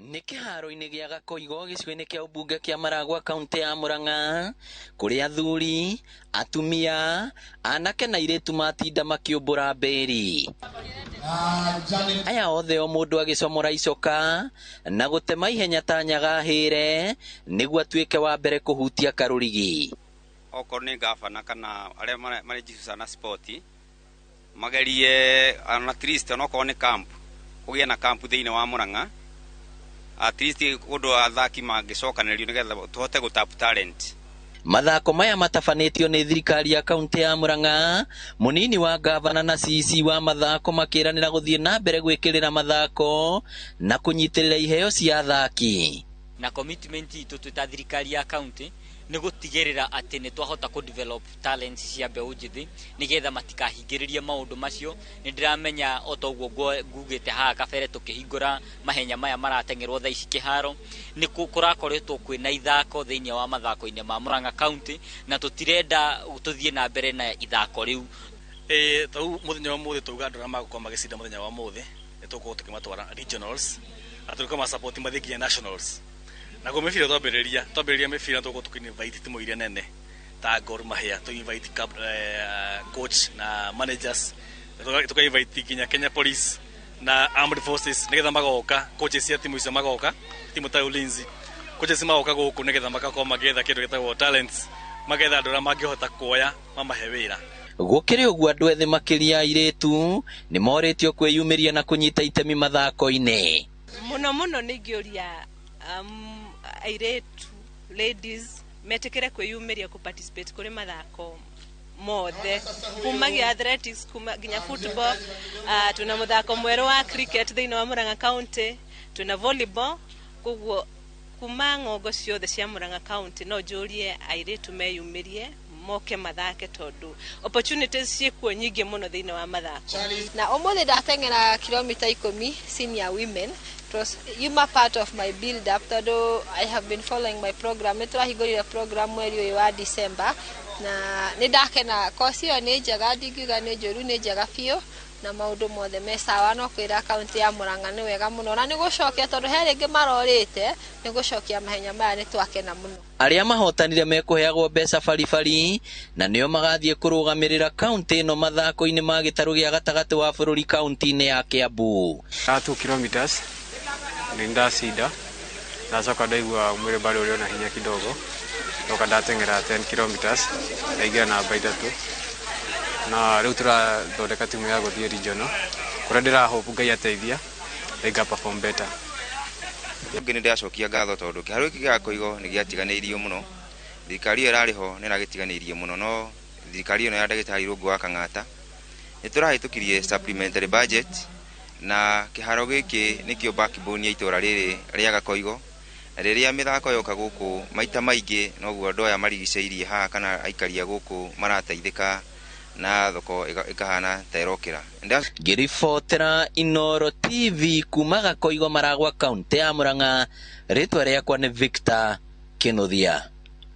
Nĩ kĩharo-inĩ gĩa Gakoigo gĩcigo-inĩ kĩa ũmbunge kĩa Maragua kaũntĩ ya Murang'a kũrĩa athuri, atumia, anake na airĩtu matinda makĩũmbũra mbĩri. Aya othe o mũndũ agĩcomora icoka na gũtema ihenya ta nyaga hĩre nĩguo atuĩke wa mbere kũhutia karũrigi. Okorwo nĩ gavana kana arĩa marĩ na sport magerie at least onokorwo nĩ camp, kũgĩe na camp thĩinĩ wa Murang'a, at least ũndũ athaki mangĩcokanĩrĩrio nĩgetha tũhote gũ tap talent. Mathako maya matabanĩtio nĩ thirikari ya kaunti ya Murang'a, mũnini wa gavana na CC wa mathako makĩranĩra gũthiĩ na mbere gwĩkĩrĩra mathako na kũnyitĩrĩra iheo cia athaki. Na commitment itũ twĩ ta thirikari ya county nĩ gũtigĩrĩra atĩ nĩ twahota kũ develop talents cia mbeũ njĩthĩ nĩgetha matikahingĩrĩrie maũndũ macio. Nĩ ndĩramenya o ta ũguo ngugĩte haha kabere, tũkĩhingũra mahenya maya marateng'erwo thaa ici kĩharo, nĩ kũrakoretwo kwĩna ithako thĩinĩ wa mathako-inĩ ma Murang'a County, na tũtirenda tũthiĩ na mbere na ithako rĩu. Ĩĩ, tau mũthenya wa ũmũthĩ tauga andũ arĩa magũkorwo magĩcinda mũthenya wa ũmũthĩ nĩ tũgũkorwo tũkĩmatwara regionals na tũgĩkorwo support mathiĩ nginya nationals. Naguo mĩbira twambĩrĩria mĩbira tũgũkorwo tũkĩ-invite timu iria nene ta Gor Mahia, tũ invite coach na managers, tũka invite nginya Kenya Police na Armed Forces nĩgetha magoka, coaches cia timu icio magoka, timu ta Ulinzi, coaches magoka gũkũ nĩgetha magakorwo magĩetha kĩndũ gĩtagwo talents, magetha andũ arĩa mangĩhota kuoya mamahe wĩra. Gũkĩrĩ ũguo, andũ ethĩ makĩria airĩtu nĩ morĩtio kwĩyumĩria na kũnyita itemi mathako-inĩ. Mũno mũno nĩ ingĩũria airĩtu, ladies, metĩkĩre kwĩyumĩria kũ participate kũrĩ mathako mothe, kumagia athletics kuma nginya football. Twĩna mũthako mwerũ wa cricket thĩinĩ wa Murang'a County, twĩna volleyball. Koguo kuma ng'ongo ciothe cia Murang'a County no njũrie airĩtu meyumĩrie moke mathake, tondũ opportunities ciĩkuo nyingĩ mũno thĩinĩ wa mathako. Na ũmũthĩ ndateng'era kilomita 10 senior women. It was yuma part of my build up, tondũ I have been following my program. Nĩ tũrahingũrire program mweri ũyũ wa December na nĩ ndakena. Kosi ĩyo nĩ njega, ndingiuga nĩ njũru, nĩ njega biũ na maũndũ mothe me sawa. No kwĩra kaunti ya Murang'a nĩ wega mũno na nĩ gũcokia, tondũ he rĩngĩ marorĩte, nĩ gũcokia mahenya maya, nĩ twakena mũno. Arĩa mahotanire mekũheagwo mbeca baribari na nĩo magathiĩ kũrũgamĩrĩra kaunti ĩno mathako-inĩ ma gĩtarũ gĩa gatagatĩ wa bũrũri kaunti-inĩ ya Kiambu. 2 kilometers nĩ ndacinda, ndacoka ndaigua mwĩrĩ bado ũrĩ ona hinya kidogo, ndoka ndateng'era 10 kilometers, ndaingĩra namba 3, na rĩu tũrathondeka timu ya gũthiĩ regional kũrĩa ndĩra hope Ngai ateithia rĩnga perform better. Ũngĩ nĩ ndĩracokia ngatho tondũ kĩharo gĩkĩ gĩa Gakoigo nĩ gĩatiganĩirio mũno. Thirikari ĩyo ĩrarĩ ho nĩ ĩragĩtiganĩirie mũno, no thirikari ĩno ya ndagĩtarĩ Irũngũ wa Kang'ata nĩ tũrahĩtũkirie supplementary budget, na kĩharo gĩkĩ nĩkĩo backbone ya itũra rĩrĩ rĩa Gakoigo, na rĩrĩa mĩthako yoka gũkũ maita maingĩ noguo andũ aya marigicĩirie haha kana aikari a gũkũ marateithĩka na thoko ĩkahana ta ĩrokĩra. Ngĩribotera Inooro TV kuma Gakoigo, Maragwa, kaunti ya Murang'a, rĩtwa rĩakwa nĩ Victor Kinuthia.